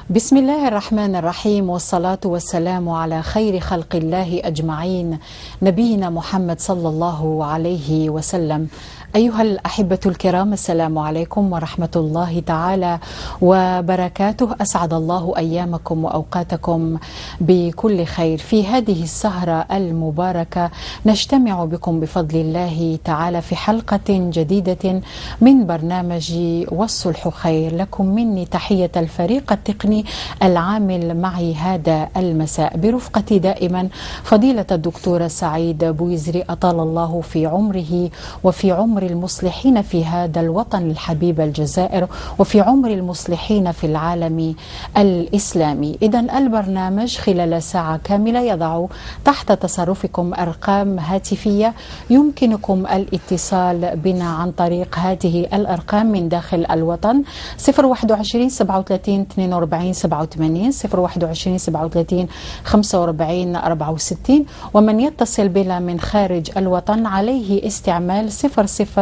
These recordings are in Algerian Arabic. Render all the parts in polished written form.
بسم الله الرحمن الرحيم، والصلاة والسلام على خير خلق الله أجمعين، نبينا محمد صلى الله عليه وسلم. أيها الأحبة الكرام، السلام عليكم ورحمة الله تعالى وبركاته. أسعد الله أيامكم وأوقاتكم بكل خير. في هذه السهرة المباركة نجتمع بكم بفضل الله تعالى في حلقة جديدة من برنامج والصلح خير. لكم مني تحية الفريق التقني العامل معي هذا المساء، برفقتي دائما فضيلة الدكتور سعيد بويزري، أطال الله في عمره وفي عمر المصلحين في هذا الوطن الحبيب الجزائر، وفي عمر المصلحين في العالم الإسلامي. إذن البرنامج خلال ساعة كاملة يضع تحت تصرفكم أرقام هاتفية يمكنكم الاتصال بنا عن طريق هذه الأرقام من داخل الوطن: 021 37 42 87، 021 37 45 64. ومن يتصل بنا من خارج الوطن عليه استعمال 00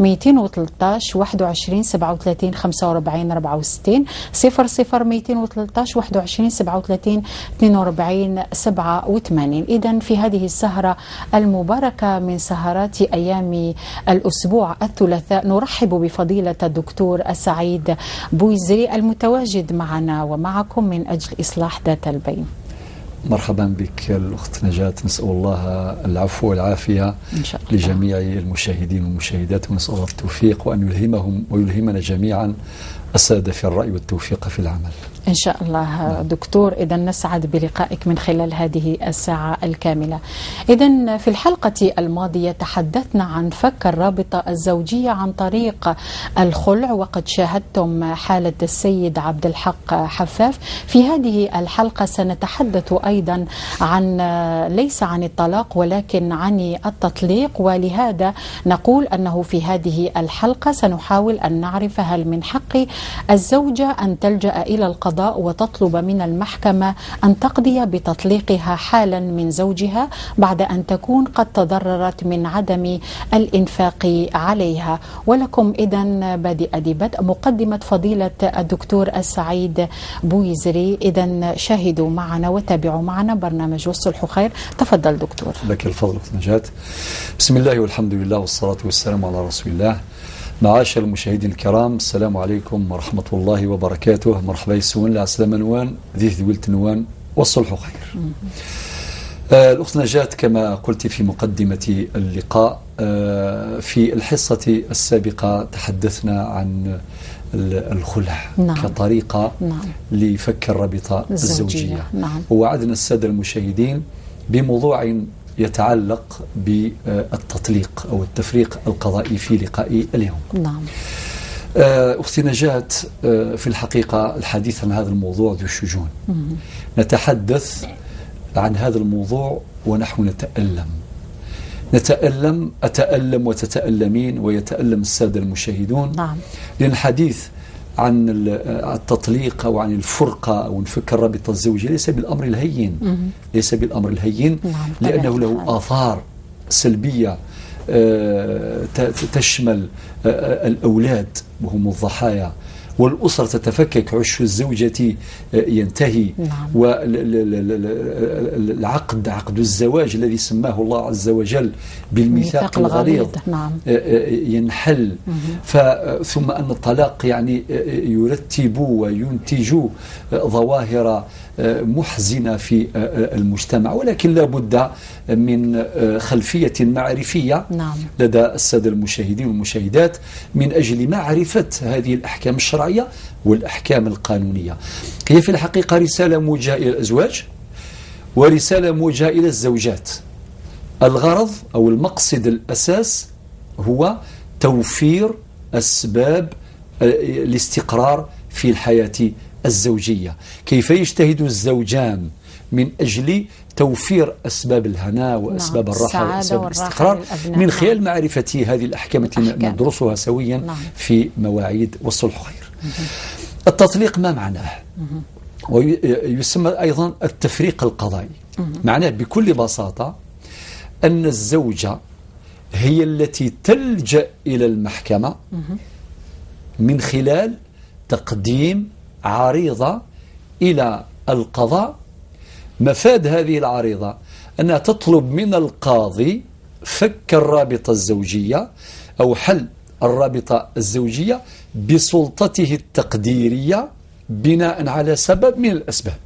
213 21 37 45 64، 00 213 21 37 42 87. إذا في هذه السهرة المباركة من سهرات أيام الأسبوع الثلاثاء نرحب بفضيلة الدكتور السعيد بويزري المتواجد معنا ومعكم من أجل إصلاح ذات البين. مرحبا بك الأخت نجاة، نسأل الله العفو والعافية إن شاء الله لجميع المشاهدين والمشاهدات، ونسأل الله التوفيق وأن يلهمهم ويلهمنا جميعا السادة في الرأي والتوفيق في العمل. إن شاء الله دكتور. إذا نسعد بلقائك من خلال هذه الساعة الكاملة. إذا في الحلقة الماضية تحدثنا عن فك الرابطة الزوجية عن طريق الخلع، وقد شاهدتم حالة السيد عبد الحق حفاف. في هذه الحلقة سنتحدث أيضا عن ليس عن الطلاق ولكن عن التطليق، ولهذا نقول أنه في هذه الحلقة سنحاول أن نعرف هل من حق الزوجة أن تلجأ إلى القضاء وتطلب من المحكمة أن تقضي بتطليقها حالا من زوجها بعد أن تكون قد تضررت من عدم الإنفاق عليها. ولكم إذن بادئ ذي بدء مقدمة فضيلة الدكتور السعيد بويزري. إذن شاهدوا معنا وتابعوا معنا برنامج والصلح خير. تفضل دكتور. لك الفضل أخت نجاة. بسم الله والحمد لله والصلاة والسلام على رسول الله. معاشر المشاهدين الكرام، السلام عليكم ورحمة الله وبركاته. مرحبا يسون العسلامة نوان ذي ذويلت نوان والصلح خير. الأخت نجاة، كما قلت في مقدمة اللقاء، في الحصة السابقة تحدثنا عن الخلع كطريقة لفك الرابطة الزوجية. ووعدنا السادة المشاهدين بموضوع يتعلق بالتطليق أو التفريق القضائي في لقاء اليوم. أختي نجاة، في الحقيقة الحديث عن هذا الموضوع ذو شجون. نتحدث عن هذا الموضوع ونحن نتألم، نتألم، أتألم وتتألمين ويتألم السادة المشاهدون. لأن الحديث عن التطليق أو عن الفرقة أو نفك الرابطة الزوجية ليس بالأمر الهين. ليس بالأمر الهين، لأنه له آثار سلبية تشمل الأولاد وهم الضحايا، والأسرة تتفكك، عش الزوجة ينتهي، والعقد، عقد الزواج الذي سماه الله عز وجل بالميثاق الغليظ ينحل. ثم أن الطلاق يعني يرتب وينتج ظواهر محزنة في المجتمع، ولكن لا بد من خلفية معرفية لدى السادة المشاهدين والمشاهدات من أجل معرفة هذه الأحكام الشرعية والأحكام القانونية. هي في الحقيقة رسالة موجهة إلى الأزواج ورسالة موجهة إلى الزوجات. الغرض أو المقصد الأساس هو توفير أسباب الاستقرار في الحياة الزوجية. كيف يجتهد الزوجان من أجل توفير أسباب الهناء وأسباب الراحة وأسباب الاستقرار من خلال معرفة هذه الأحكام التي ندرسها سويا في مواعيد والصلح خير. التطليق ما معناه؟ ويسمى أيضا التفريق القضائي. معناه بكل بساطة أن الزوجة هي التي تلجأ إلى المحكمة من خلال تقديم عريضة إلى القضاء. مفاد هذه العريضة أنها تطلب من القاضي فك الرابطة الزوجية أو حل الرابطة الزوجية بسلطته التقديرية بناء على سبب من الأسباب.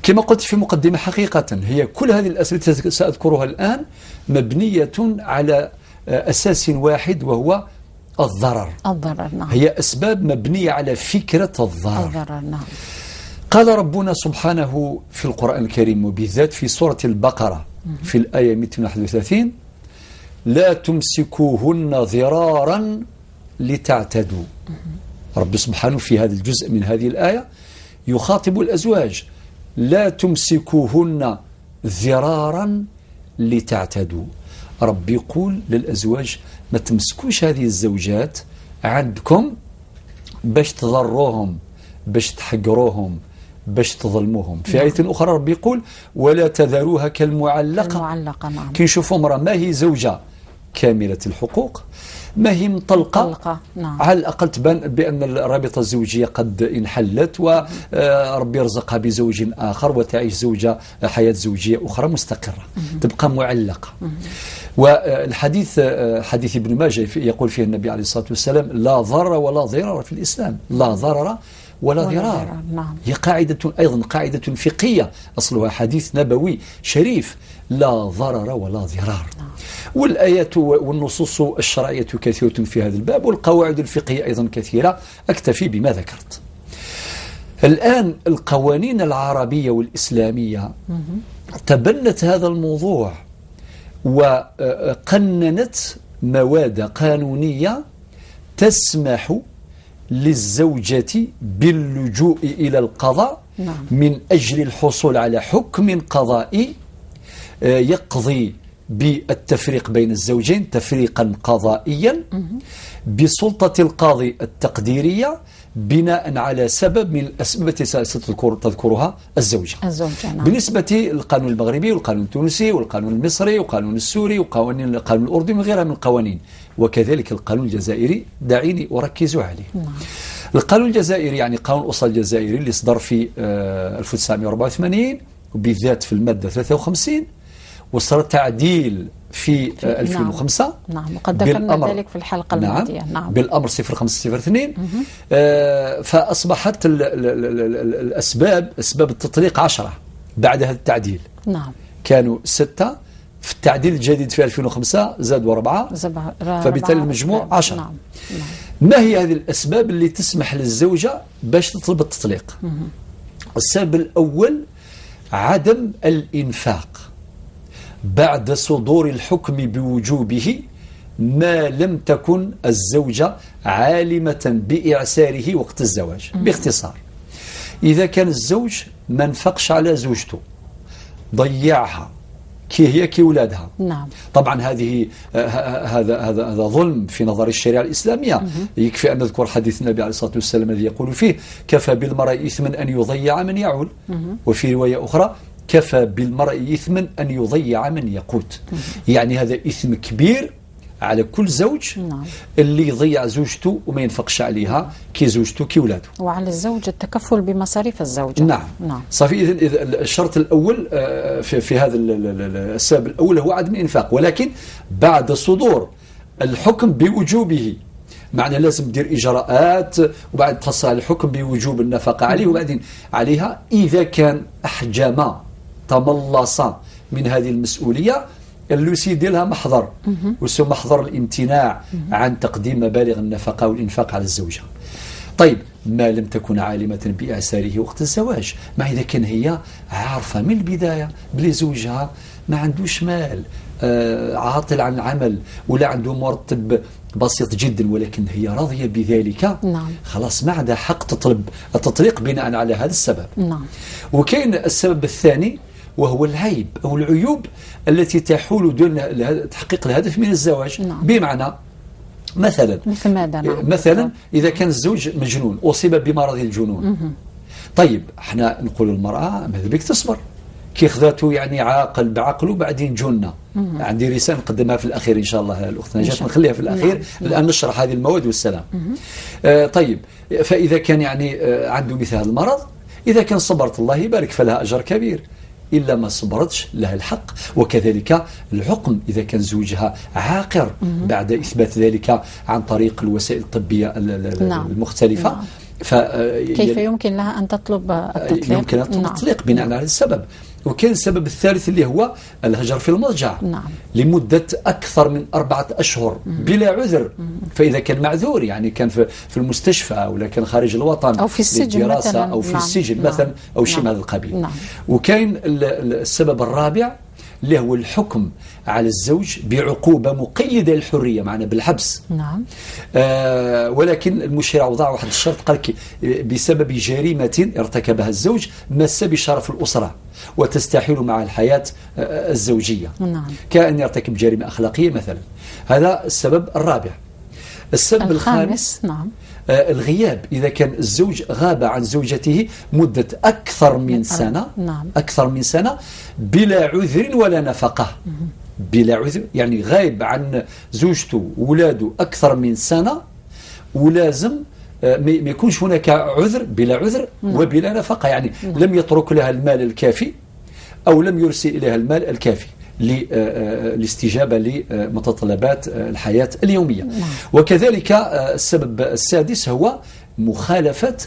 كما قلت في مقدمة، حقيقة هي كل هذه الأسئلة التي سأذكرها الآن مبنية على أساس واحد وهو الضرر. الضرر، نعم. هي أسباب مبنية على فكرة الضرر. الضرر، نعم. قال ربنا سبحانه في القرآن الكريم وبالذات في سورة البقرة في الآية 231: لا تمسكوهن ضرارا لتعتدوا. رب سبحانه في هذا الجزء من هذه الآية يخاطب الأزواج: لا تمسكوهن ضرارا لتعتدوا. رب يقول للأزواج ما تمسكوش هذه الزوجات عندكم باش تضروهم، باش تحقروهم، باش تظلموهم. في آية أخرى رب يقول ولا تذروها كالمعلقة. المعلقة، نعم. كي نشوفوا امرأة ما هي زوجة كاملة الحقوق، ما هي مطلقة، نعم. على الأقل تبان بأن الرابطة الزوجية قد انحلت وربي يرزقها بزوج آخر وتعيش زوجة حياة زوجية أخرى مستقرة، تبقى معلقة. والحديث حديث ابن ماجه يقول فيه النبي عليه الصلاة والسلام: لا ضرر ولا ضرار في الإسلام، لا ضرر ولا ضرار. نعم. هي قاعدة أيضا، قاعدة فقهية أصلها حديث نبوي شريف: لا ضرر ولا ضرار. نعم. والآيات والنصوص الشرعية كثيرة في هذا الباب، والقواعد الفقهية أيضا كثيرة، أكتفي بما ذكرت. الآن القوانين العربية والإسلامية تبنت هذا الموضوع وقننت مواد قانونية تسمح للزوجة باللجوء إلى القضاء، نعم. من أجل الحصول على حكم قضائي يقضي بالتفريق بين الزوجين تفريقا قضائيا بسلطة القاضي التقديرية بناء على سبب من الأسباب التي ستذكرها الزوجة. نعم. بالنسبة للقانون المغربي والقانون التونسي والقانون المصري والقانون السوري والقانون الأردني وغيرها من القوانين، وكذلك القانون الجزائري، دعيني أركز عليه. نعم. القانون الجزائري يعني قانون الأسرة الجزائري اللي صدر في 1984 وبالذات في المادة 53، وصار تعديل في 2005. نعم، وقد ذكرنا ذلك في الحلقة الماضية. نعم. نعم. بالأمر 0502. فأصبحت الأسباب، أسباب التطليق 10 بعد هذا التعديل. نعم. كانوا 6 في التعديل الجديد في 2005 زادوا 4، فبالتالي المجموع 10. نعم. نعم. ما هي هذه الأسباب اللي تسمح للزوجة باش تطلب التطليق؟ السبب الأول عدم الإنفاق بعد صدور الحكم بوجوبه ما لم تكن الزوجة عالمة بإعساره وقت الزواج. باختصار، إذا كان الزوج ما انفقش على زوجته، ضيعها كي هي كي ولادها. نعم. طبعا هذه هذا هذا هذا ظلم في نظر الشريعة الإسلامية. يكفي أن نذكر حديث النبي عليه الصلاة والسلام الذي يقول فيه: كفى بالمرء إثما أن يضيع من يعول. وفي رواية أخرى: كفى بالمرء إثما أن يضيع من يقوت. يعني هذا إثم كبير على كل زوج. نعم. اللي يضيع زوجته وما ينفقش عليها كي زوجته كي ولاده. وعلى الزوج التكفل بمصاريف الزوجة. نعم. نعم. صافي. إذن الشرط الأول في هذا السبب الأول هو عدم الإنفاق، ولكن بعد صدور الحكم بوجوبه، معنى لازم دير إجراءات وبعد تصل الحكم بوجوب النفقة عليه وبعدين عليها. إذا كان أحجم تملص من هذه المسؤولية، اللوسي ديالها محضر، وسو محضر الامتناع عن تقديم مبالغ النفقة والإنفاق على الزوجة. طيب، ما لم تكن عالمة بإعساره وقت الزواج، ما إذا كان هي عارفة من البداية بلي زوجها ما عندوش مال، عاطل عن العمل ولا عنده مرتب بسيط جدا، ولكن هي راضية بذلك. نعم. خلاص ما عندها حق تطلب التطليق بناء على هذا السبب. نعم. وكاين السبب الثاني وهو العيب أو العيوب التي تحول دون تحقيق الهدف من الزواج. نعم. بمعنى مثلا مثل ماذا؟ نعم. مثلا إذا كان الزوج مجنون، أصيب بمرض الجنون. طيب احنا نقول للمرأة ماذا بك تصبر، كي خذاته يعني عاقل بعقله بعدين جنة. عندي رسالة نقدمها في الأخير إن شاء الله الأخت نجاة، نخليها في الأخير. نعم. الآن نشرح هذه المواد والسلام. طيب، فإذا كان يعني عنده مثل هذا المرض، إذا كان صبرت الله يبارك فلها أجر كبير، إلا ما صبرتش لها الحق. وكذلك العقم إذا كان زوجها عاقر بعد إثبات ذلك عن طريق الوسائل الطبية المختلفة. نعم. كيف يمكن لها أن تطلب التطليق؟ يمكن أن تطلب التطليق بناء على السبب. وكان السبب الثالث اللي هو الهجر في المضجع. نعم. لمدة أكثر من 4 أشهر بلا عذر. فإذا كان معذور، يعني كان في المستشفى ولا كان خارج الوطن أو في السجن مثلا، أو في السجن. نعم. مثلا أو شيء من هذا القبيل. نعم. وكاين السبب الرابع اللي هو الحكم على الزوج بعقوبة مقيدة للحرية، معنا بالحبس. نعم. ولكن المشرع وضع واحد الشرط، قال بسبب جريمة ارتكبها الزوج مس بشرف الأسرة وتستحيل مع الحياة الزوجية. نعم. كأن يرتكب جريمة أخلاقية مثلا. هذا السبب الرابع. السبب الخامس. نعم. الغياب، إذا كان الزوج غاب عن زوجته مدة أكثر من سنة. نعم. أكثر من سنة بلا عذر ولا نفقة. بلا عذر، يعني غايب عن زوجته وولاده أكثر من سنة، ولازم ما يكونش هناك عذر، بلا عذر. نعم. وبلا نفقة، يعني نعم. لم يترك لها المال الكافي أو لم يرسل إليها المال الكافي للاستجابة لمتطلبات الحياة اليومية. نعم. وكذلك السبب السادس هو مخالفة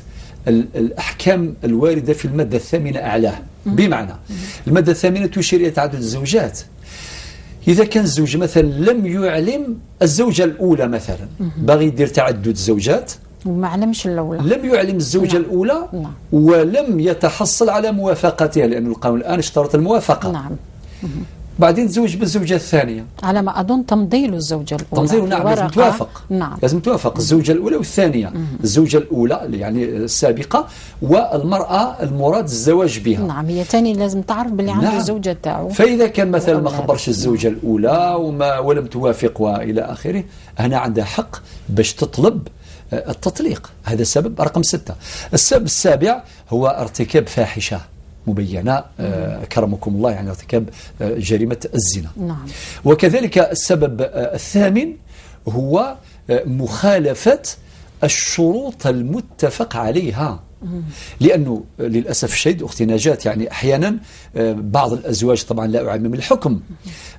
الأحكام الواردة في المادة 8 أعلاه. بمعنى المادة 8 تشير إلى تعدد الزوجات. إذا كان الزوج مثلا لم يعلم الزوجة الأولى مثلا، باغي يدير تعدد الزوجات وما علمش الأولى، لم يعلم الزوجة. نعم. الأولى. نعم. ولم يتحصل على موافقتها، لأن القانون الآن اشترط الموافقة. نعم. بعدين تزوج بالزوجة الثانية، على ما أظن تمضي الزوجة الأولى. تمضي، نعم، لازم توافق. نعم. لازم توافق الزوجة الأولى والثانية. الزوجة الأولى يعني السابقة، والمرأة المراد الزواج بها. نعم، هي ثاني لازم تعرف باللي عنده. نعم. الزوجة تاعو. فإذا كان مثلا ما خبرش الزوجة الأولى ولم توافق وإلى آخره، هنا عندها حق باش تطلب التطليق. هذا السبب رقم 6. السبب السابع هو ارتكاب فاحشة مبينة، كرمكم الله، يعني ارتكاب جريمة الزنا. نعم. وكذلك السبب الثامن هو مخالفة الشروط المتفق عليها. لأنه للأسف الشديد أختي نجاة، يعني أحيانا بعض الأزواج، طبعا لا أعمم الحكم،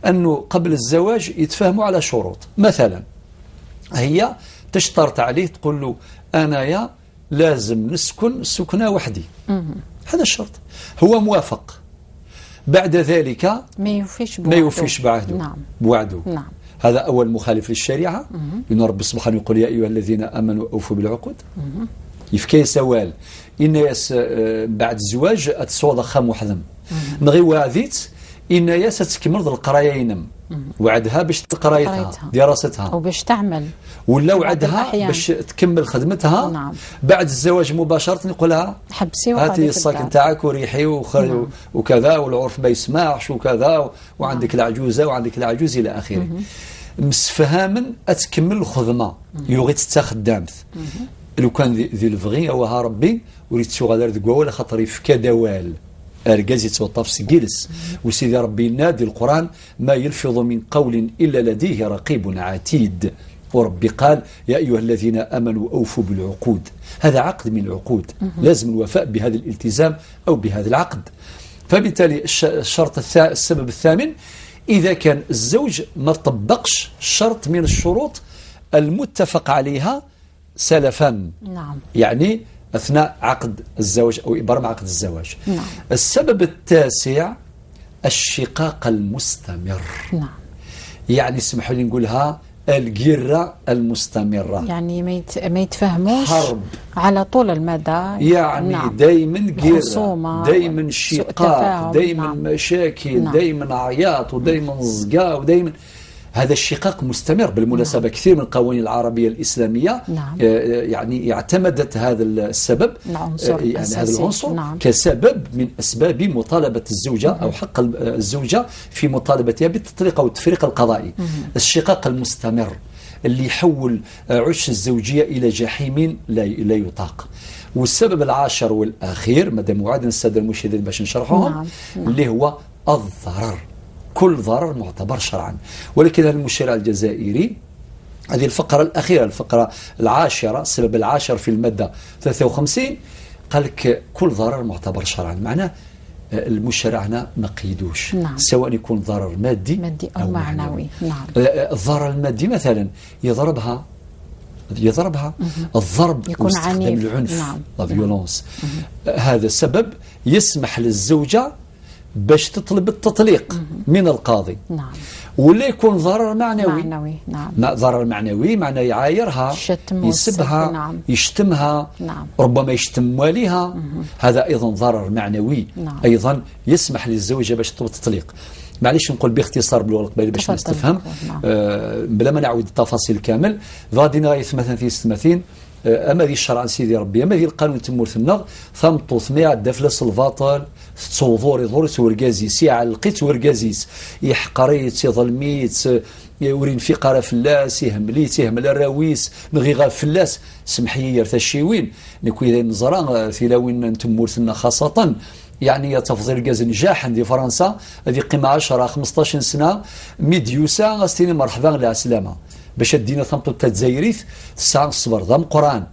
أنه قبل الزواج يتفاهموا على شروط. مثلا هي تشترط عليه، تقول له أنا لازم نسكن سكنة وحدي. هذا الشرط، هو موافق. بعد ذلك ما يوفيش بعهده. نعم. بوعده. نعم. هذا أول مخالف للشريعة، لأن رب سبحانه يقول يا أيها الذين آمنوا أوفوا بالعقود. يفكي سوال إن ياس بعد الزواج أتسوض خام وحذم نغي وعديت إن ياس تكمل القراية ينم وعدها باش قرايتها دراستها أو باش تعمل، ولا وعدها باش تكمل خدمتها. نعم. بعد الزواج مباشرة نقولها حبسي هاتي الصاك نتاعك وريحي نعم. وكذا، والعرف ما يسمعش وكذا، وعندك نعم. العجوزة وعندك العجوز إلى آخره. مسفهاما أتكمل الخدمة يغي تستخدمت لو كان ذي الفغي وها ربي وريت سوغ غادر ولا خاطر يفكا دوال أرجاز يتوطف سجلس. وسيدي ربي نادي القرآن ما يلفظ من قول إلا لديه رقيب عتيد. وربي قال يا أيها الذين آمنوا أوفوا بالعقود. هذا عقد من العقود، لازم الوفاء بهذا الالتزام أو بهذا العقد. فبالتالي الشرط السبب الثامن إذا كان الزوج ما طبقش شرط من الشروط المتفق عليها سلفا. نعم. يعني أثناء عقد الزواج أو إبرام عقد الزواج. نعم. السبب التاسع الشقاق المستمر. نعم. يعني اسمحوا لي نقولها الجرة المستمرة، يعني ما يتفهموش، حرب على طول المدى، يعني نعم. دايما جرة، دايما شقاق، دايما نعم. مشاكل، نعم. دايما عياط ودايما زقا ودايما هذا الشقاق مستمر. بالمناسبة نعم. كثير من القوانين العربية الإسلامية نعم. يعني اعتمدت هذا السبب، العنصر يعني هذا العنصر نعم. كسبب من أسباب مطالبة الزوجة أو حق الزوجة في مطالبتها بالتطليق أو التفريق القضائي. الشقاق المستمر اللي يحول عش الزوجية إلى جحيم لا يطاق. والسبب العاشر والأخير مادام وعدنا السادة المشاهدين باش نشرحوهم نعم. نعم. اللي هو الضرر. كل ضرر معتبر شرعا. ولكن المشرع الجزائري هذه الفقرة الأخيرة، الفقرة العاشرة، السبب العاشر في المادة 53، قال لك كل ضرر معتبر شرعا، معناه المشرع هنا ما قيدوش. نعم. سواء يكون ضرر مادي أو معنوي. نعم. الضرر المادي مثلا يضربها الضرب يكون عنيف، العنف. نعم. la violence. هذا السبب يسمح للزوجة باش تطلب التطليق من القاضي. نعم. ولا يكون ضرر معنوي. نعم. ضرر معنوي معناه يعايرها، يسبها. نعم. يشتمها. نعم. ربما يشتم مواليها. هذا أيضا ضرر معنوي. نعم. أيضا يسمح للزوجة باش تطلب التطليق. معليش نقول باختصار باللغة القبائليه باش الناس تفهم. نعم. بلا ما نعاود التفاصيل كامل. غادي نغاية 38 اما ذي الشرع سيدي ربي، اما ذي القانون تمورث النغ ثمطو ثميع دفلس الباطل تصوضور يضور وركازيس يعلقيت وركازيس يحقريت يظلميت يورين في قرا فلاس يهمليت يهمل الراويس نغي غا فلاس سمحي يرتا الشيوين نكوي ذا نزرا ثلاوين نتمورثنا خاصة يعني تفضيل غاز نجاح عند فرنسا هذه قيمة 10 15 سنة ميديوسا غاستيني مرحبا على السلامة باش دينا ثمطو تزايريث تسعة الصبر ذا قران.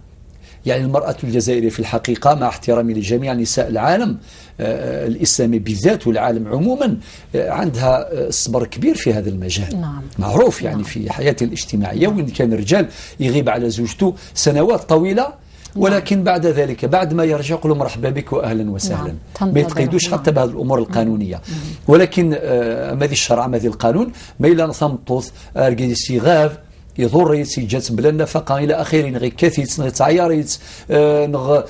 يعني المرأة الجزائرية في الحقيقة مع احترامي لجميع نساء العالم الإسلامي بالذات والعالم عموما عندها صبر كبير في هذا المجال. نعم. معروف يعني. نعم. في حياته الاجتماعية. وإن كان الرجال يغيب على زوجته سنوات طويلة، ولكن بعد ذلك بعد ما يرجع يقول مرحبا بك واهلا وسهلا. نعم. ما يتقيدوش. نعم. حتى بهذه الامور القانونية. ولكن ما ذي الشرع ما ذي القانون ما الا ثمطوث اركيسي غاف يضر يتجات بلا النفقة الى اخره، نغي كثيت نغي تعياريت نغ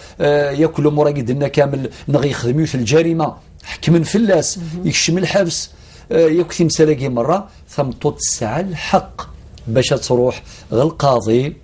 ياكل امور قدنا كامل نغي يخدموا في الجريمة حكم فلاس يكشم الحبس ياك تمسالاكي مرة ثمطوث تسعى الحق باش تروح غير القاضي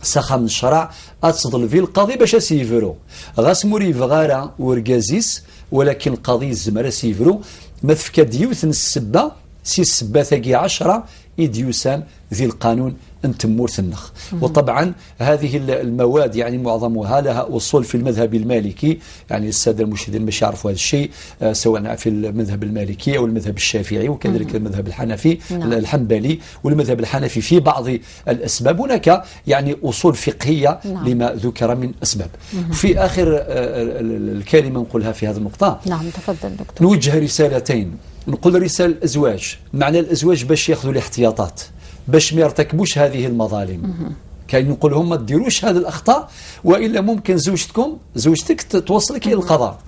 سخم الشرع أتصدل في القاضي باش سيفرو غاس موري فغارة وركازيس، ولكن القاضي الزمرة سيفرو ما تفكا ديوث السبة سي السبة ثاقي 10 إديوسان ذي القانون انتمورث النخ. وطبعا هذه المواد يعني معظمها لها أصول في المذهب المالكي، يعني السادة المشاهدين باش يعرفوا هذا الشيء سواء في المذهب المالكي أو المذهب الشافعي وكذلك المذهب الحنفي. نعم. الحنبلي والمذهب الحنفي في بعض الأسباب هناك يعني أصول فقهية. نعم. لما ذكر من أسباب. في آخر الكلمة نقولها في هذه النقطة. نعم تفضل دكتور. نوجه رسالتين، نقول رسالة الأزواج، معنى الأزواج باش ياخذوا الاحتياطات باش ما يرتكبوش هذه المظالم. كاين نقول لهم ما ديروش هذه الاخطاء والا ممكن زوجتك توصلك الى القضاء.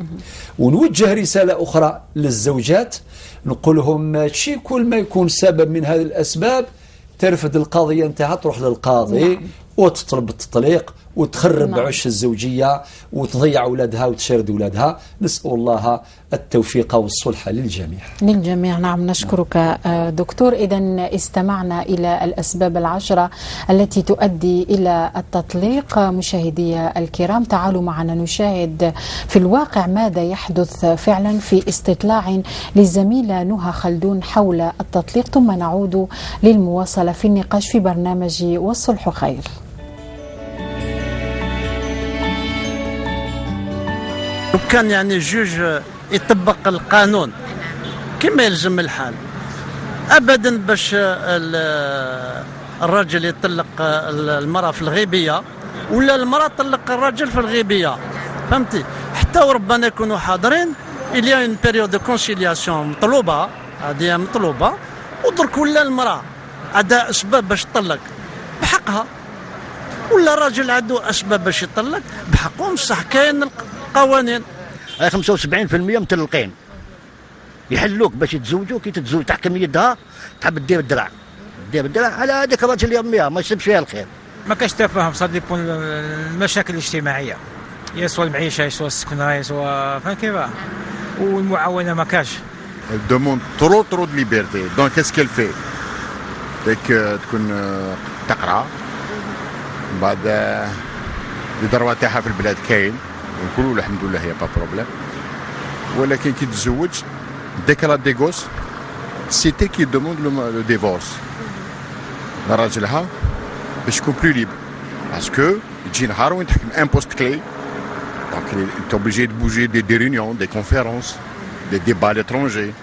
ونوجه رسالة اخرى للزوجات نقول لهم ماشي كل ما يكون سبب من هذه الاسباب ترفض القضية نتاعها تروح للقاضي. نعم. وتطلب التطليق وتخرب. نعم. عش الزوجية وتضيع أولادها وتشرد أولادها. نسأل الله التوفيق والصلح للجميع. للجميع. نعم نشكرك. نعم. دكتور. إذا استمعنا إلى الأسباب 10 التي تؤدي إلى التطليق. مشاهدي الكرام تعالوا معنا نشاهد في الواقع ماذا يحدث فعلا في استطلاع للزميلة نهى خلدون حول التطليق، ثم نعود للمواصلة في النقاش في برنامج والصلح خير. كان يعني juge يطبق القانون كما يلزم الحال ابدا باش الرجل يطلق المراة في الغيبية ولا المراة تطلق الرجل في الغيبية، فهمتي؟ حتى وربنا يكونوا حاضرين. il y a une période de conciliation مطلوبه، هذه مطلوبه. ودرك ولا المراة عندها اسباب باش تطلق بحقها، ولا الرجل عنده اسباب باش يطلق بحقهم. صح كاين القوانين. 75% مطلقين يحلوك باش يتزوجوا، كي تتزوج تحكم يدها تحب دير الدرع، دير الدرع على هذاك الراجل اللي يرميها ما يسبش فيها الخير. ما كاش تفاهم، ça dépend المشاكل الاجتماعية، يا سوا المعيشة يا سوا السكنة يا سوا فاهم كيف، والمعاونه ما كاش. Elle demande trop trop de liberté. Donc qu'est-ce qu'elle fait؟ Dès que تكون تقرا بعد les droits تاعها في البلاد كاين ونقولوا الحمد لله y a pas problème، ولكن كي تزوج dès qu'elle a des gosses c'est elle qui demande le divorce لراجلها باش تكون plus libre، parce que يجي نهار وين تحكم un poste clé، donc t'es obligée de bouger des réunions des conférences des débats à l'étranger،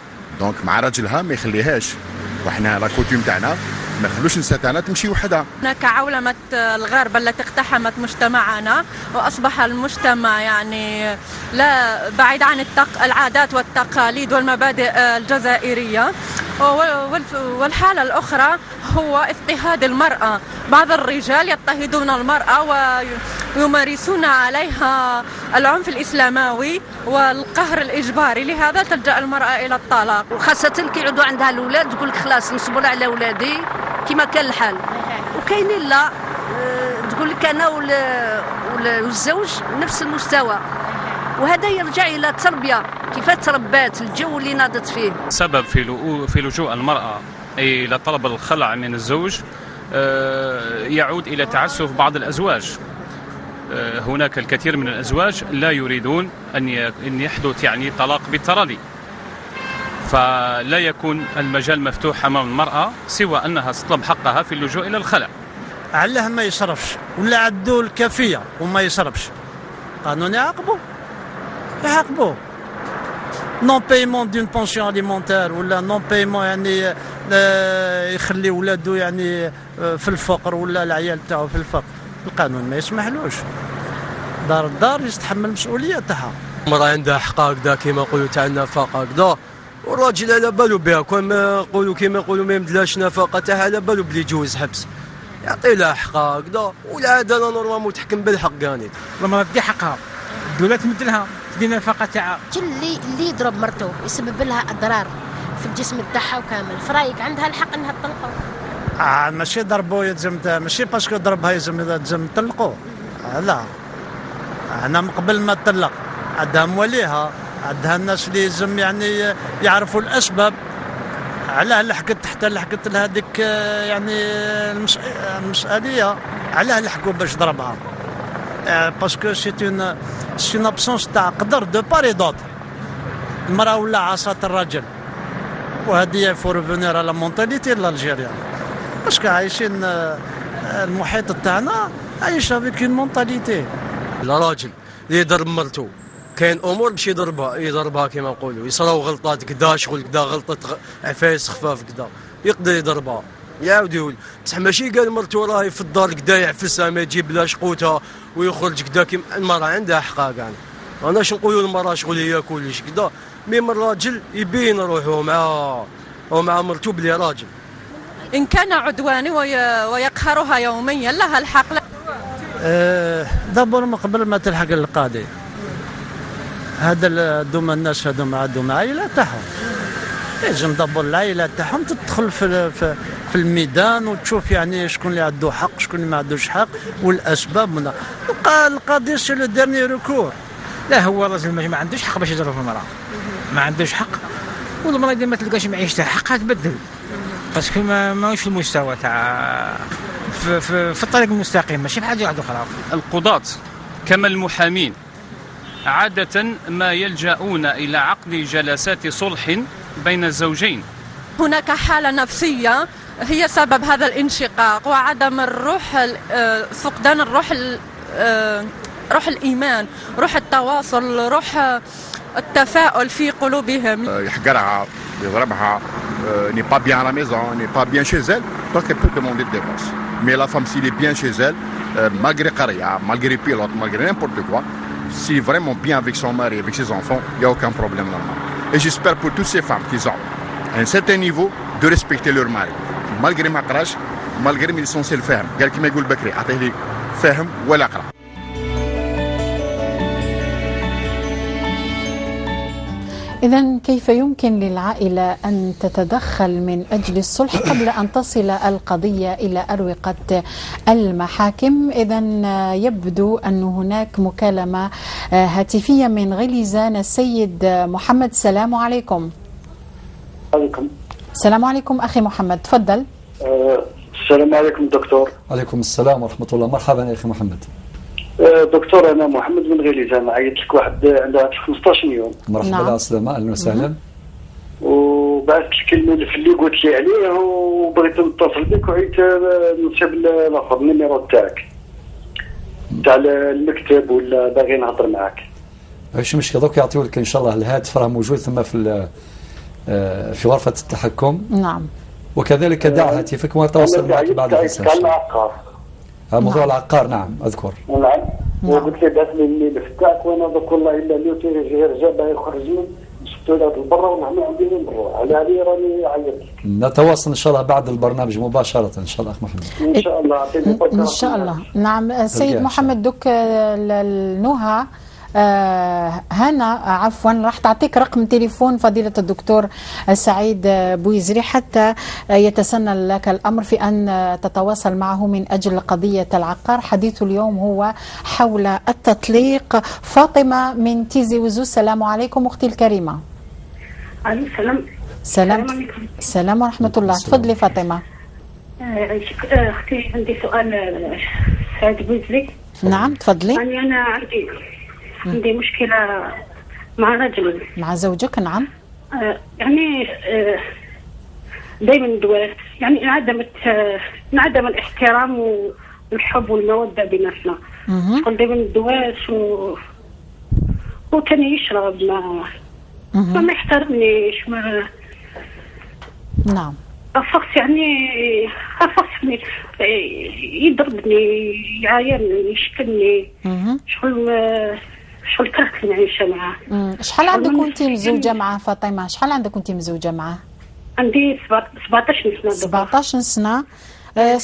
donc مع راجلها ما يخليهاش. وحنا la coutume تاعنا ما يخلوش النساء تاعنا تمشي وحدها. هناك عولمة الغرب التي اقتحمت مجتمعنا، وأصبح المجتمع يعني لا بعيد عن العادات والتقاليد والمبادئ الجزائرية. والحالة الأخرى هو اضطهاد المرأة، بعض الرجال يضطهدون المرأة ويمارسون عليها العنف الإسلاموي والقهر الإجباري، لهذا تلجأ المرأة إلى الطلاق. وخاصة كي يعودوا عندها الأولاد تقول لك خلاص نصبر على أولادي كما كان الحال، وكاينين لا تقول لك أنا والزوج نفس المستوى، وهذا يرجع إلى التربية، كيف تربات، الجو اللي ناضت فيه. سبب في لجوء المرأة إلى طلب الخلع من الزوج يعود إلى تعسف بعض الأزواج. هناك الكثير من الأزواج لا يريدون أن يحدث يعني طلاق بالتراضي، فلا يكون المجال مفتوح أمام المرأة سوى أنها تطلب حقها في اللجوء إلى الخلع. علاه ما يصرفش ولا عدو الكافية وما يصرفش، قانون يعاقبه يعاقبه. non paiement d'une pension alimentaire ولا non paiement يعني يخلي ولادو يعني في الفقر ولا العيال تاعو في الفقر، القانون ما يسمحلوش. دار الدار يستحمل المسؤولية تاعها. المراة عندها حقها هكذا كيما نقولوا تاع النفقة هكذا، والراجل على بالو بها، كون ما نقولوا كيما نقولوا ما يمدلهاش نفقه تاعها على بالو بلي يجوز حبس، يعطي لها حقها هكذا، والعدالة normalement تحكم بالحق يعني. المراة تدي حقها، الدولة تمد لها تدي النفقة تاعها. كل اللي يضرب مرته يسبب لها اضرار في الجسم تاعها وكامل، فرايك عندها الحق انها تطلقه. ماشي ضربو يلزم، ماشي parce que ضربها يلزم تطلقو، لا. انا من قبل ما تطلق عندها مواليها، عندها الناس اللي يلزم يعني يعرفوا الاسباب، علاه لحقت حتى لحقت لهذيك يعني المسؤولية، علاه لحقوا باش ضربها، parce que c'est une absence تاع قدر de part et d'autre. المراة ولا عصات الرجل، وهذه faut revenir à la mentalité l'Algérienne، parce que عايشين المحيط تاعنا عايش avec une mentalité. الراجل اللي يضرب مرته كاين امور باش يضربها كيما نقولوا، يصراو غلطات كدا شغل كدا، غلطه عفايس خفاف كدا يقدر يضربها يعاود يقول، بصح ماشي قال مرته راهي في الدار كدا يعفسها ما يجيب لها شقوتها ويخرج كدا. كيما المراة عندها حقها كاع، انا اش نقولوا المراة شغل هي كلش كدا، même الراجل يبين روحه مع مرته بلي راجل. إن كان عدواني ويقهرها يوميا لها الحق. d'abord من قبل ما تلحق القاضي، هذا دوما الناس هذوما عندهم عائلة تاعهم، لازم d'abord العائلة تاعهم تدخل في الميدان وتشوف يعني شكون اللي عنده حق شكون اللي ما عندوش حق والاسباب. من القاضي c'est le dernier recours. لا هو الراجل ما عندوش حق باش يضرب المراة، ما عندوش حق، والمراة اذا ما تلقاش معيشتها حقها تبدل، parce que ماهوش في المستوى تاع في الطريق المستقيم، ماشي بحال واحد اخرى. القضاة كما المحامين عادة ما يلجؤون إلى عقد جلسات صلح بين الزوجين. هناك حالة نفسية هي سبب هذا الانشقاق، وعدم الروح، فقدان الروح، روح الإيمان، روح التواصل، روح التفاؤل في قلوبهم. يحقرها، يضربها، n'est pas bien à la maison, n'est pas bien chez elle, donc elle peut demander le divorce. Mais la femme, s'il est bien chez elle, malgré قرية, malgré pilote, malgré n'importe quoi, s'il est vraiment bien avec son mari, avec ses enfants, il n'y a aucun problème normal. Et j'espère pour toutes ces femmes qui ont un certain niveau de respecter leur mari, malgré ما قراش, malgré mais l'essentiel فاهم. قال كما يقول بكري، عطية لي فاهم ولا قرا. إذن كيف يمكن للعائلة أن تتدخل من أجل الصلح قبل أن تصل القضية إلى أروقة المحاكم؟ إذن يبدو أن هناك مكالمة هاتفية من غليزان. السيد محمد، السلام عليكم. عليكم السلام عليكم أخي محمد، تفضل. السلام عليكم دكتور. عليكم السلام ورحمة الله، مرحبا يا أخي محمد. دكتور أنا محمد من غليزان، عيطت لك واحد عندها 15 يوم. مرحبا. نعم. السلامة، أهلا وسهلا. وبعثت لك الملف اللي قلت لي عليه وبغيت نتصل بك وعيت نصيب الاخر ال numéro تاعك تاع المكتب ولا باغي نهضر معاك. ماشي مشكل، دوك يعطيو لك ان شاء الله الهاتف راه موجود ثم في غرفة التحكم. نعم. وكذلك دع هاتفك ونتواصل معك بعد الفاصل. العقار. موضوع العقار، نعم اذكر. نعم. وقلت لي بعث لي الملف تاعك، وانا دوك والله الا اليوم غير جا باه يخرجني، شفتو ولاد البرا ونحن عندي وين نروح، على هذه راني عيطت. نتواصل ان شاء الله بعد البرنامج مباشرة ان شاء الله اخ محمد. ان شاء الله. ان شاء الله. نعم السيد محمد، دوك نهى هنا عفوا راح تعطيك رقم تليفون فضيلة الدكتور سعيد بويزري حتى يتسنى لك الأمر في أن تتواصل معه من أجل قضية العقار. حديث اليوم هو حول التطليق. فاطمة من تيزي وزو، السلام عليكم أختي الكريمة. عليكم السلام. سلام السلام ورحمة الله. تفضلي فاطمة. أختي عندي سؤال سعيد بويزري. نعم تفضلي. يعني أنا عندي مشكلة مع رجل. مع زوجك؟ نعم. يعني دايما دواس، يعني انعدم الاحترام والحب والمودة بيناتنا. شغل دايما دواس وكان يشرب، ما يحترمنيش، ما نعم. أفقت يعني يضربني، يعايرني، يشتمني. شغل كرهت المعيشة معاه. شحال عندك وانت مزوجة معاه فاطمة؟ شحال عندك وانت مزوجة معاه؟ عندي 17 سنة. 17 سنة.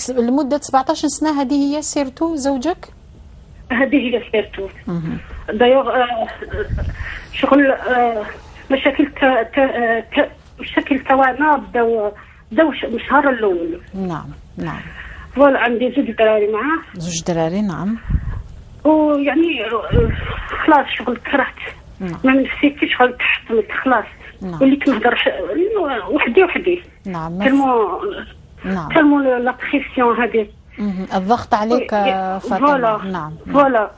لمدة 17 سنة هذه هي سيرتو زوجك؟ هذه هي سيرتو. دايوغ شغل مشاكل مشاكل تاعنا بداو من الشهر الأول. نعم نعم. voilà عندي زوج دراري معاه. زوج دراري، نعم. ويعني خلاص شغل كرهت. نعم. ما نفسيتي شغل تحطمت خلاص. نعم. وليت نهضر وحدي. نعم. نعم. tellement la pression هذه. الضغط عليك فاطمة. نعم. voilà.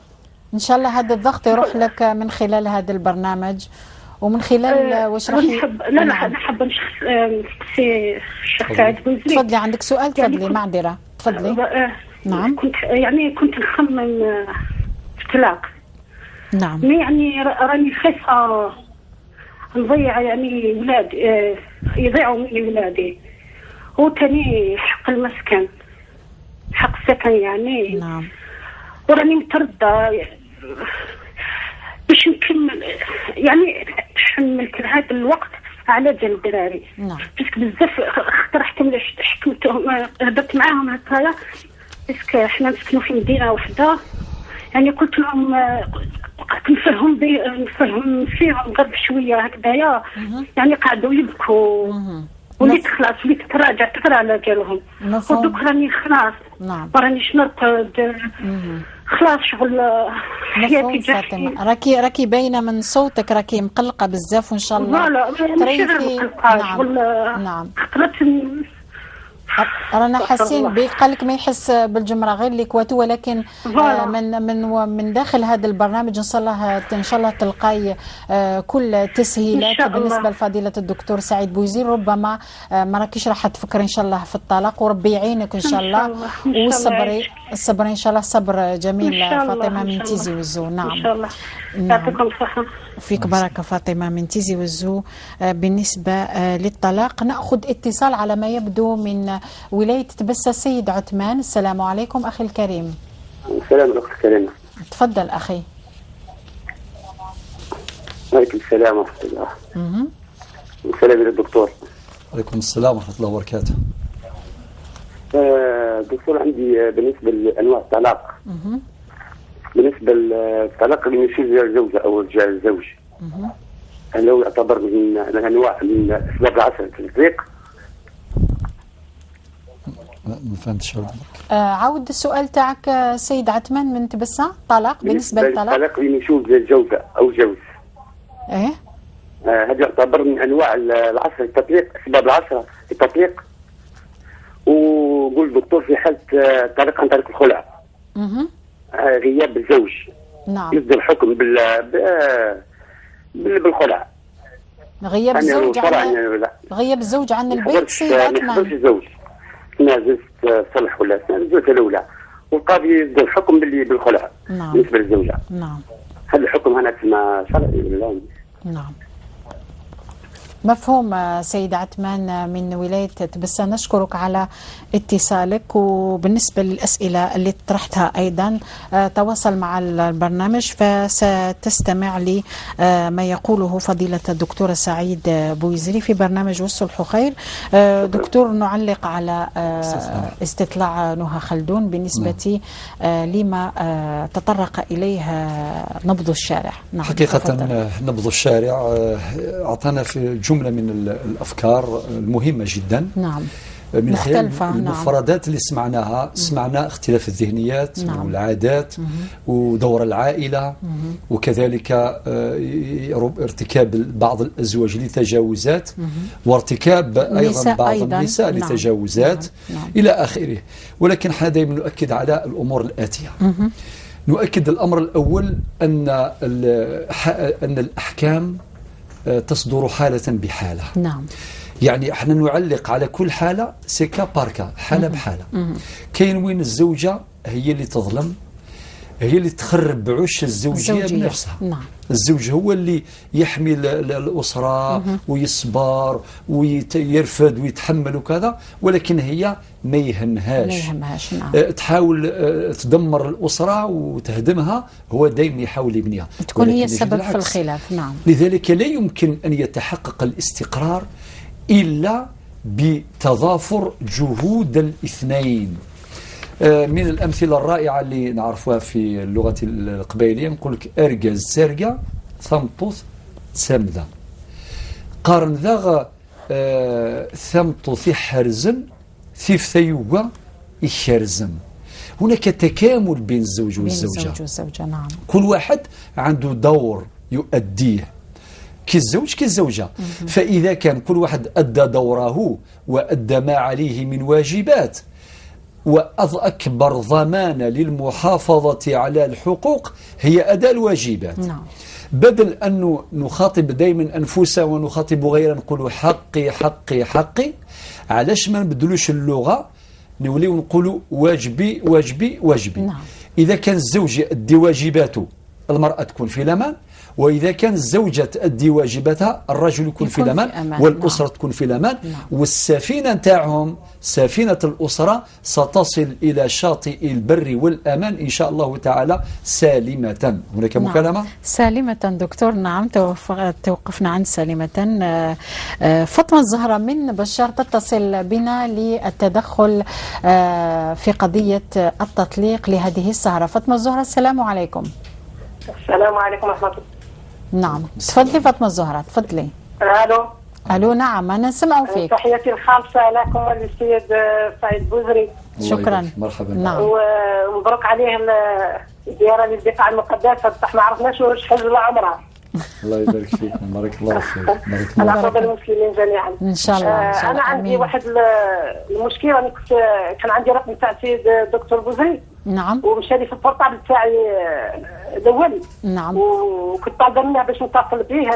ان شاء الله هذا الضغط يروح لك من خلال هذا البرنامج ومن خلال واش راح نحب. لا لا نحب نسقسي الشيخ سعيد بوزري. تفضلي، عندك سؤال؟ تفضلي. يعني معذرة، تفضلي. نعم. كنت نخمم في الطلاق. نعم. mais يعني راني خايفة نضيع يعني ولاد، يضيعوا مني ولادي، وثاني حق المسكن، حق السكن يعني. نعم. وراني متردة باش نكمل، يعني تحملت هذا الوقت على جال الدراري. نعم. parce que بزاف خطر حكمتهم، هضرت معاهم هكايا، parce que حنا نسكنوا في مدينة وحده، يعني قلت لهم قعدت نفهم فيهم غير بشوية هكذايا، يعني قعدوا يبكوا. وليت خلاص وليت تراجع تقرا على جالهم. ودوك راني خلاص. نعم. ما رانيش نرقد. خلاص شغل حياتي فاطمة. راكي باينة من صوتك راكي مقلقة بزاف، وان شاء الله لا تريحي. نعم. نعم. رانا حاسين بك، قالك ما يحس بالجمره غير اللي كواتو، ولكن من من من داخل هذا البرنامج ان شاء الله ان شاء الله تلقاي كل تسهيلات بالنسبة لفضيلة الدكتور سعيد بوزير. ربما ما راكيش راح تفكري ان شاء الله في الطلاق، وربي يعينك ان شاء الله، وصبري الصبر ان شاء الله، صبر جميل فاطمة من تيزي وزو. نعم ان شاء الله. يعطيكم الصحة. فيك بركة فاطمة من تيزي وزو. بالنسبة للطلاق ناخذ اتصال على ما يبدو من ولاية تبسة، السيد عثمان. السلام عليكم أخي الكريم. السلام الأخت الكريمة. تفضل أخي. وعليكم السلام ورحمة الله. السلام إلى الدكتور. وعليكم السلام ورحمة الله وبركاته. دكتور، عندي بالنسبة لأنواع الطلاق. بالنسبة للطلاق اللي يصير الزوجة أو الزوج، هل هو يعتبر من أنواع من أسباب العسر في التطليق؟ ما فهمتش. عاود السؤال تاعك سيد عثمان من تبسة. طلاق بالنسبة للطلاق، الطلاق لنشوز الزوجة او جوز، ايه هذا يعتبر من انواع العسر التطليق، اسباب العسر التطليق. وقول الدكتور في حاله الطلاق عن طريق الخلع، غياب الزوج، نعم، يصدر حكم بالخلع. غياب الزوج عن غياب الزوج عن البيت سيد عثمان، ما يحضرش الزوج، نازلت صلح ولا الزوجة الاولى، والقاضي يصدر الحكم بالخلع. نعم. بالنسبة للزوجة. نعم. هذا الحكم هنا تسمى شرعي ولا؟ نعم. مفهوم سيد عثمان من ولاية تبسة، نشكرك على اتصالك. وبالنسبة للأسئلة اللي طرحتها أيضا تواصل مع البرنامج فستستمع لما يقوله فضيلة الدكتور سعيد بويزري في برنامج والصلح خير. دكتور، نعلق على استطلاع نهى خلدون بالنسبة لما تطرق إليه نبض الشارع. نعم، حقيقة نبض الشارع أعطانا في جملة من الأفكار المهمة جدا. نعم. من خلال المفردات اللي سمعناها، سمعنا اختلاف الذهنيات. نعم. والعادات. ودور العائلة. وكذلك ارتكاب بعض الأزواج لتجاوزات. وارتكاب أيضا بعض النساء لتجاوزات. نعم. إلى آخره. ولكن احنا دائما نؤكد على الأمور الآتية. نؤكد الأمر الأول أن الأحكام تصدر حالة بحالة. نعم. يعني احنا نعلق على كل حالة c'est cas par cas، حالة بحالة. كاين وين الزوجة هي اللي تظلم، هي اللي تخرب عش الزوجية بنفسها. نعم. الزوج هو اللي يحمي الأسرة ويصبر ويرفض ويتحمل وكذا، ولكن هي ما يهمهاش. ما يهمهاش. نعم. تحاول تدمر الأسرة وتهدمها، هو دائما يحاول يبنيها، تكون هي السبب في الخلاف. نعم. لذلك لا يمكن أن يتحقق الاستقرار إلا بتضافر جهود الاثنين. من الأمثلة الرائعة اللي نعرفها في اللغة القبائلية نقول لك أرجز سرقة ثمطوث سمذة، قارن ذا ثمطوث حرزن ثيف ثيوغا يخرزن. هناك تكامل بين الزوج والزوجة. بين الزوج والزوجة. نعم. كل واحد عنده دور يؤديه، كالزوج كالزوجة. فإذا كان كل واحد أدى دوره وأدى ما عليه من واجبات، وأكبر ضمانة للمحافظة على الحقوق هي أداء الواجبات. نعم. بدل أن نخاطب دائما أنفسنا ونخاطب غيرنا نقولوا حقي حقي حقي، علاش ما نبدلوش اللغة نوليو نقولوا واجبي واجبي واجبي. نعم. إذا كان الزوج يؤدي واجباته المرأة تكون في الأمان، وإذا كان الزوجة تؤدي واجباتها الرجل يكون في الأمان، والأسرة تكون في الأمان. نعم. والسفينة نتاعهم سفينة الأسرة ستصل إلى شاطئ البر والأمان إن شاء الله تعالى سالمة. هناك مكالمة؟ نعم. سالمة دكتور. نعم، توقفنا عن سالمة. فاطمة الزهرة من بشار تتصل بنا للتدخل في قضية التطليق لهذه السهرة. فاطمة الزهرة، السلام عليكم. السلام عليكم ورحمة الله. نعم، تفضلي فاطمة الزهرة، تفضلي. الو. الو، نعم، انا نسمع فيك. تحياتي الخالصة لكم وللسيد سعيد بوزري. شكرا. مرحبا. نعم. ومبروك عليه الزيارة للبقاع المقدسة، بصح ما عرفناش واش حج ولا عمرة. الله يبارك فيك، بارك الله فيك. بارك الله على المسلمين جميعا ان شاء الله. إن شاء الله. انا عندي واحد المشكلة، انا كنت كان عندي رقم تاع السيد الدكتور بوزري. نعم. ومشى لي في ال portable تاعي الاول. نعم. وكنت طالبه منه باش نتصل به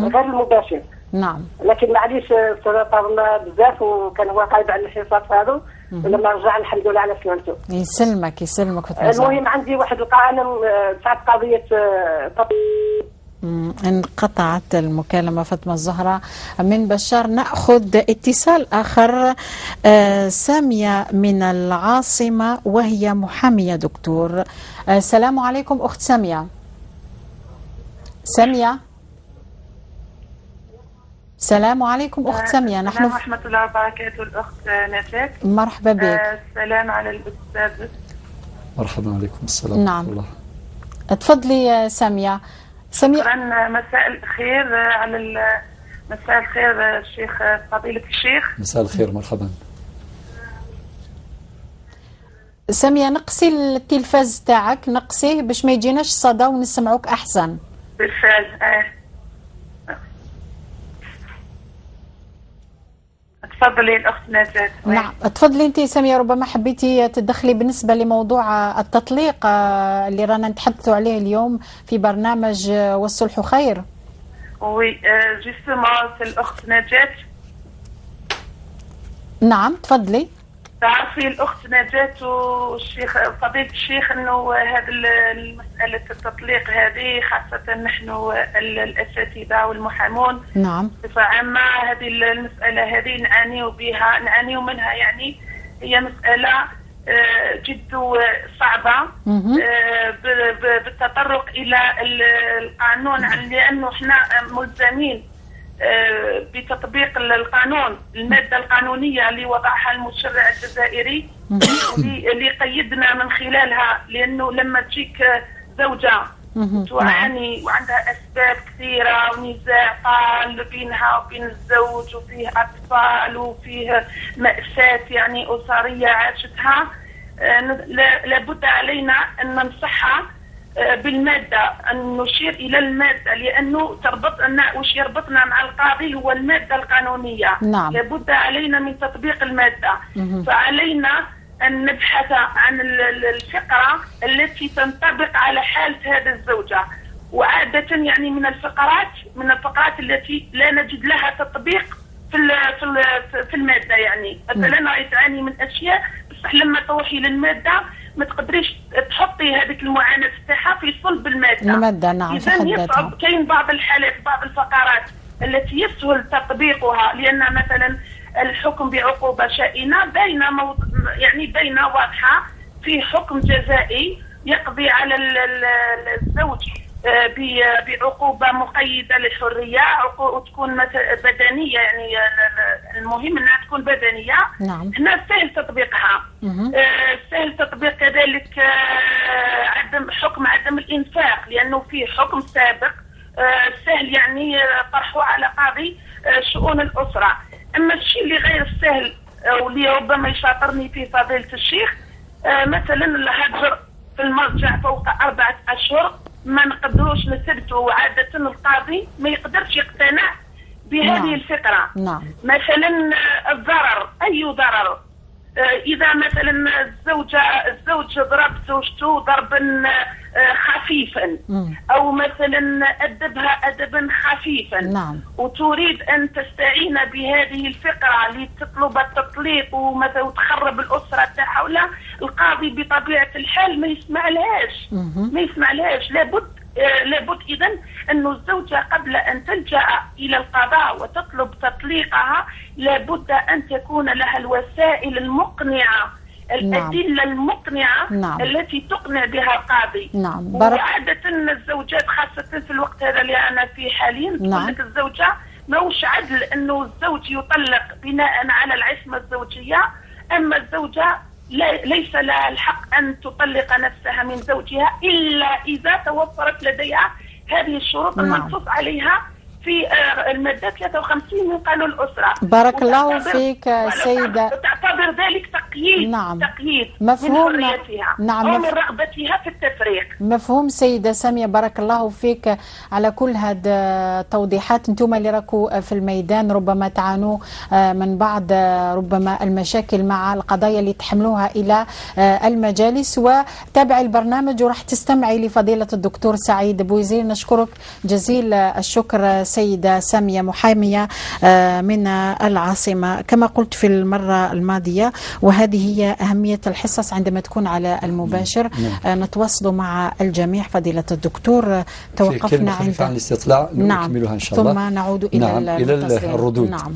غير المباشر. نعم. لكن معليش طولنا بزاف وكان هو قايد على الحصص هذو، ولما رجع الحمد لله على سلامته. يسلمك يسلمك. المهم عندي واحد انا تاع قضية. انقطعت المكالمة فاطمة الزهرة من بشار. نأخذ اتصال آخر. سامية من العاصمة وهي محامية دكتور. السلام عليكم أخت سامية. سامية، السلام عليكم أخت سامية. نحن ورحمة الله وبركاته الأخت نجاة. مرحبا بك. السلام على الأستاذ. مرحبا عليكم السلام. نعم. الله. تفضلي سامية. شكرا. مساء الخير على مساء الخير الشيخ، فضيلة الشيخ. مساء الخير، مرحبا. سامية، نقصي التلفاز تاعك، نقصيه باش ما يجيناش صدى ونسمعوك أحسن. بالفعل. تفضلي الأخت نجاة. نعم، تفضلي أنت سامية، ربما حبيتي تدخلي بالنسبة لموضوع التطليق اللي رانا نتحدثوا عليه اليوم في برنامج والصلح خير. oui justement الأخت نجاة. نعم، تفضلي. تعرفي الأخت نجاة والشيخ فضيلة الشيخ أنه هذا المسألة التطليق هذه، خاصة نحن الأساتذة والمحامون، نعم، بصفة عامة هذه المسألة هذه نعانيو بها، نعانيو منها، يعني هي مسألة جد صعبة بالتطرق إلى القانون، لأنه احنا ملزمين بتطبيق القانون، المادة القانونية اللي وضعها المشرع الجزائري اللي قيدنا من خلالها، لأنه لما تجيك زوجة تعاني وعندها أسباب كثيرة ونزاع طال بينها وبين الزوج، وفيه أطفال وفيه مأساة يعني أسرية عاشتها، لابد علينا أن ننصحها بالمادة، أن نشير إلى المادة، لأنه تربطنا، وش يربطنا مع القاضي هو المادة القانونية. نعم. لابد علينا من تطبيق المادة. فعلينا أن نبحث عن الفقرة التي تنطبق على حالة هذا الزوجة، وعادة يعني من الفقرات التي لا نجد لها تطبيق في المادة. يعني مثلا راهي تعاني من أشياء، بصح لما تروحي للمادة ما تقدريش تحطي هذيك المعاناة تاعها في صلب المادة. نعم. إذا يصعب، كاين بعض الحالات، بعض الفقرات التي يسهل تطبيقها، لأن مثلا الحكم بعقوبة شائنة بين يعني بين واضحة، في حكم جزائي يقضي على الزوج بعقوبة مقيدة للحرية، وتكون بدنية، يعني المهم أنها تكون بدنية. نعم. هنا سهل تطبيقها. سهل تطبيق كذلك عدم حكم عدم الإنفاق، لأنه في حكم سابق سهل يعني طرحه على قاضي شؤون الأسرة. أما الشيء اللي غير سهل واللي ربما يشاطرني فيه فضيلة الشيخ، مثلا الهجر في المرجع فوق 4 أشهر ما نقدروش نثبتوا، عادة القاضي ما يقدرش يقتنع بهذه نعم. الفقرة. نعم. مثلا الضرر، أي ضرر؟ إذا مثلا الزوج ضرب زوجته ضربا خفيفا، أو مثلا أدبها أدبا خفيفا، نعم، وتريد أن تستعين بهذه الفقرة لتطلب التطليق ومثلا وتخرب الأسرة تاعها، ولا القاضي بطبيعة الحال ما يسمع لهاش، ما يسمع لهاش. لابد إذن أن الزوجة قبل أن تلجأ إلى القضاء وتطلب تطليقها لابد أن تكون لها الوسائل المقنعة، الأدلة المقنعة، نعم، التي تقنع بها القاضي. نعم. وعادة الزوجات خاصة في الوقت هذا اللي أنا فيه حاليا، نعم، تقول لك الزوجة ماهوش عدل أنه الزوج يطلق بناء على العصمة الزوجية، أما الزوجة ليس لها الحق أن تطلق نفسها من زوجها إلا إذا توفرت لديها هذه الشروط المنصوص عليها في المادة 53 من قانون الأسرة. بارك الله فيك سيدة. تعتبر ذلك تقييد، نعم، تقييد مفهوم، من حريتها، نعم، أو من رغبتها في التفريق. مفهوم سيدة سامية، بارك الله فيك على كل هذه التوضيحات. انتم اللي راكو في الميدان ربما تعانوا من بعض ربما المشاكل مع القضايا اللي تحملوها إلى المجالس، وتابعي البرنامج وراح تستمعي لفضيلة الدكتور سعيد بويزير. نشكرك جزيل الشكر سيدة سامية، محامية من العاصمة. كما قلت في المرة الماضية، وهذه هي أهمية الحصص عندما تكون على المباشر، نتواصل مع الجميع. فضيلة الدكتور، توقفنا عند عن الاستطلاع، نكملها إن شاء الله، ثم نعود إلى، نعم، إلى الردود. نعم.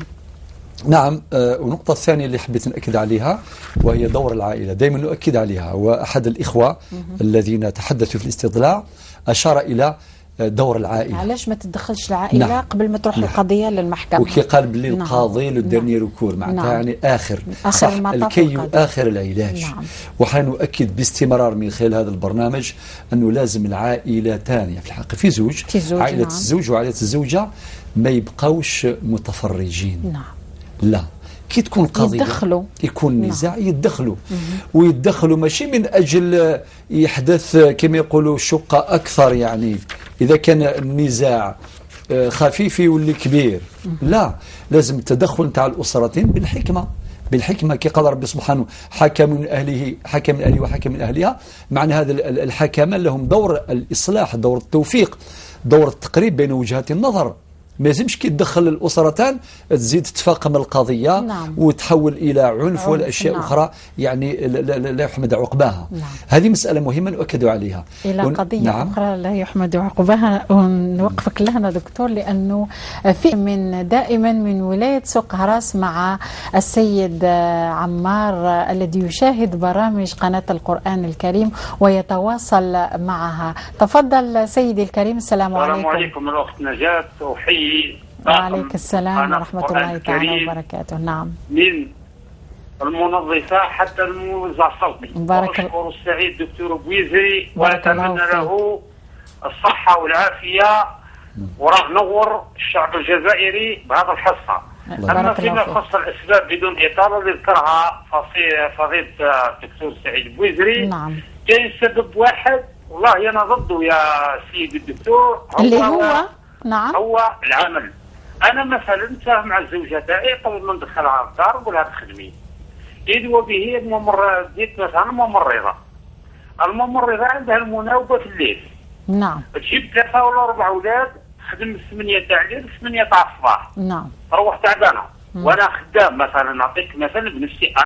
نعم. والنقطة الثانية اللي حبيت نأكد عليها وهي دور العائلة، دائما نؤكد عليها، وأحد الإخوة الذين تحدثوا في الاستطلاع أشار إلى دور العائلة. علاش ما تدخلش العائلة، نعم، قبل ما تروح نعم، القضية للمحكمة؟ وكي قال باللي نعم، القاضي le dernier recours، معناتها نعم، يعني آخر آخر صح، الكي آخر العلاج. نعم. وحنؤكد باستمرار من خلال هذا البرنامج أنه لازم العائلتان، يعني في الحقيقة في زوج، عائلة نعم، الزوج وعائلة الزوجة ما يبقاوش متفرجين. نعم. لا، كي تكون قضية يدخلوا، يكون نزاع، نعم، يدخلوا، ويدخلوا ماشي من أجل يحدث كما يقولوا شقة أكثر، يعني إذا كان النزاع خفيف يولي كبير، لا، لازم التدخل تاع الأسرتين بالحكمة. بالحكمة كي قال ربي سبحانه حكم من أهله، حكم من أهله وحكم من أهلها، معنى هذا الحكمان لهم دور الإصلاح، دور التوفيق، دور التقريب بين وجهات النظر. ما لازمش كي تدخل الاسرتان تزيد تفاقم القضية وتحول الى عنف ولا اشياء اخرى يعني لا, لا, لا يحمد عقباها. هذه مسالة مهمة نؤكد عليها. الى قضية اخرى لا يحمد عقباها، ونوقفك لهنا دكتور، لانه في من دائما من ولاية سوق هراس مع السيد عمار الذي يشاهد برامج قناة القران الكريم ويتواصل معها. تفضل سيدي الكريم، السلام عليكم. السلام عليكم الاخت نجاة، احيي وعليك السلام ورحمة الله تعالى وبركاته. نعم. من المنظفة حتى الموزع الصوتي. بارك. وأشكر السعيد دكتور بويزري وأتمنى له الصحة والعافية، وراه نور الشعب الجزائري بهذا الحصة. أما فيما يخص الأسباب بدون إطالة اللي ذكرها فضيلة الدكتور سعيد بويزري، كاين سبب واحد والله أنا ضده يا سيدي الدكتور، هو اللي هو نعم هو العمل. انا مثلا نتفاهم مع الزوجة تاعي قبل ما ندخلها الدار نقول لها تخدمي، اذ وبه ديت مثلا الممرضة، الممرضة عندها المناوبه في الليل، تجيب 3 ولا 4 اولاد، تخدم 8 تاع الليل 8 تاع الصباح، تروح تعبانة. وانا خدام مثلا، نعطيك مثلا بنفسي